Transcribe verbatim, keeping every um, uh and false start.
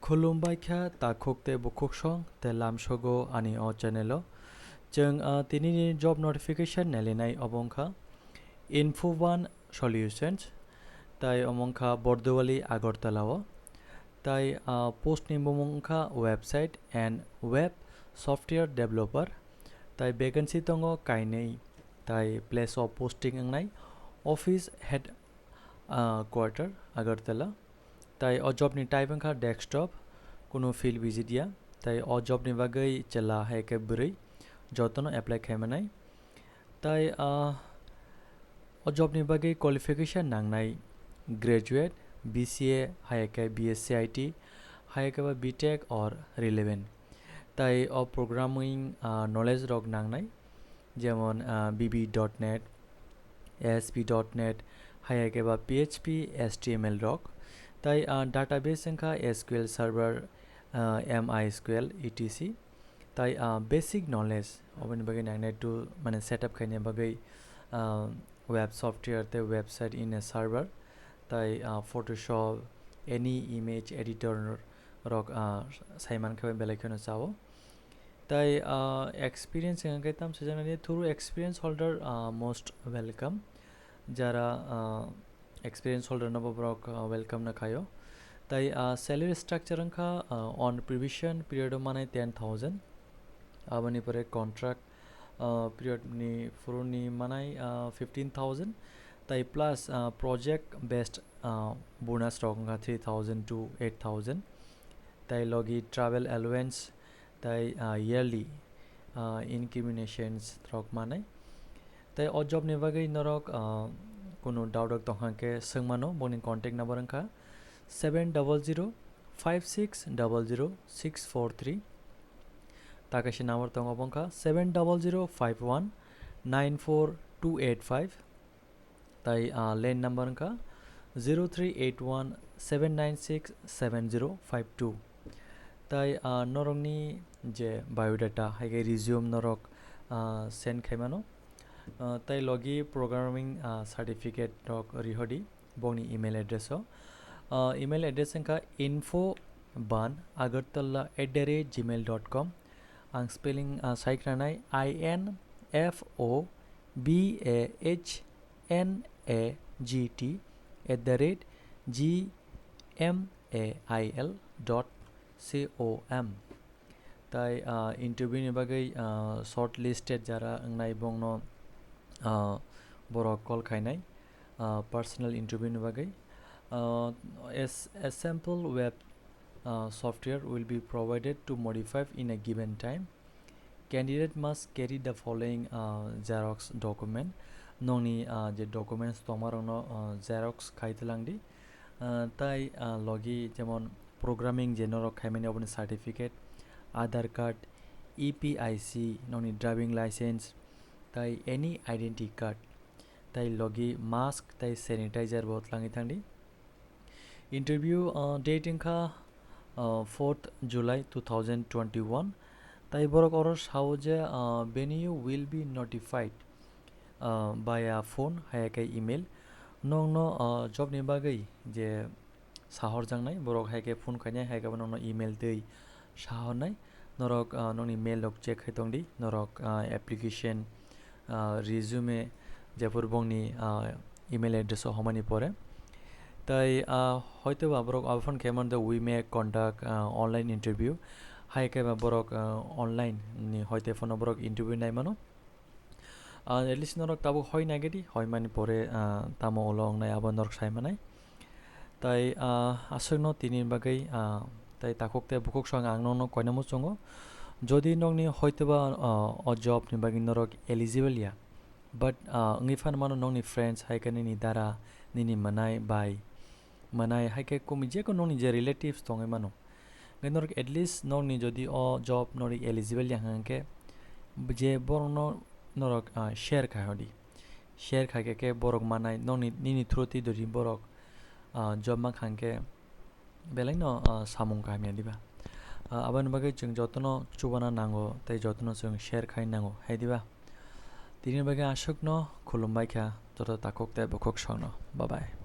Khulumbai kha takhuk tei bukhuk song tei lamsogo ani o channel o. Chwng, ah, tinini job notification nailainai obo wngkha Info One Solutions, tai omo wngkha Bordowali Agartala o. Tai, ah, post ni bumung wngkha Website and Web Software Developer. Tai vacancy tongo kainwi, tai place of posting wngnai Office Head, ah, Quarter Agartala. Tai o job ni type wngkha desktop, kunu field visit ya. Tai o job ni bagwi chwla hai khe bwrwi jotono apply khai manai. Tai, ah, o job ni bagwi qualification nangnai graduate, B C A hai khe B S C I T hai khe ba B Tech or relevant. Tai o programming, ah, knowledge rok nangnai, jemon, ah, B B dot net, A S P dot net, hai khe ba P H P, H T M L rok. Tai, ah, database wngkha S Q L Server, ah, M I S Q L, et cetera. Tai, ah, basic knowledge, oboni bagwi nangnai tool, mane setup khaina bagwi, ah, web software tei website in a server, tai, ah, Photoshop, any image editor rok, ah, saiman khe belai kheno chao. Tai, ah, experience hwnka khe tam swijak nai through experience holder, ah, most welcome. Jara, ah, experience holder no bo borok, ah, welcome no khaio. Tai, ah, salary structure wngkha, ah, on probation period o manai ten thousand. Aboni pore contract, ah, period ni phuru ni manai, ah, fifteen thousand. Tai plus, ah, project based, ah, bonus rok wngkha three thousand to eight thousand. Tai logi travel allowance, tai, ah, yearly, ah, incrementations rok manai. Tai o job ni bagwi norok, ah, kunu doubt rok tongkha khe swngmano, boni contact number wngkha seven double zero five six double zero six four three. Ta kaisa number tongo, obo wngkha seven double zero five one nine four two eight five. Tai, ah, land number wngkha zero three eight one seven nine six seven zero five two. Tai, ah, norokni je biodata hai khe resume norok, ah, send khai mano. Ah, tai logi programming, ah, certificate rok rihodi bongni email address o. Ah, email address wngkha info ban agartala at the rate gmail dot com. Ang spelling, ah, sai khna nai, I N F O B A H N A G T at the rate G M A I L dot C O M. Tai, ah, interview ni bagwi, ah, shortlisted jara wngnai bongno, ah, borok call khainai, ah, personal interview ni bagwi. Ah, as, a sample web, ah, software will be provided to modify in a given time. Candidate must carry the following, ah, xerox document. Nongni, ah, je documents tongma rokno, ah, xerox khai twlang di. Ah, tai, ah, logi jemon programming je norok khaimani oboni certificate, Aadhaar card, E P I C, nongni driving license, tai any identity card, tai logi mask tai sanitizer bo twlangwi thangdi. Interview, ah, date wngkha, ah, fourth July two thousand twenty-one. Tai borok oro sao je, ah, venue will be notified, ah, via phone hai khe email. Nongno, ah, job ni bagwi je sahorjaknai borok hai khe phone khainai hai khe bo nongno email twi sahornai. Norok, ah, nongni mail rok check khai tongdi, norok, ah, application, ah, resume, jephuru bongni, ah, email address o homani pore. Tai, ah, hoito ba borok aphano khe mano we may conduct, ah, online interview. Hai khe ba borok, ah, online ni hoite phano borok interview nai mano. Ah, at least norok tabuk hoi nai gedi, hoi mani pore, ah, tamo ulo wngnai abo norok sai manai. Tai, ah, aswkno tini bagwi, ah, tai takhuk tei bukhuk song ang nokno koina muchungo. Jodi nokni hoitoba, ah, o job ni bagwi norok eligible ya, but, ah, wngwi phano mano nokni friends hai khe nini dara, nini mwnai bai, mwnai hai khe kumi jekunu nokni je relatives tongwi mano. Hwnkhe norok at least nokni jodi o job norok eligible ya hwnkhe je borokno norok, ah, share khai hodi. Share khai khe, khe borok manai nokni, nini through twi dodi borok, ah, job mankha hwnkhe belai no, ah, samung kaham ya diba? Ah, aboni bagwi chwng jotono chubana nango tei jotono chwng share khai nango hai diba? Tini bagwi aswkno khulumbai kha joto takhuk tei bukhuk songno. Bye bye.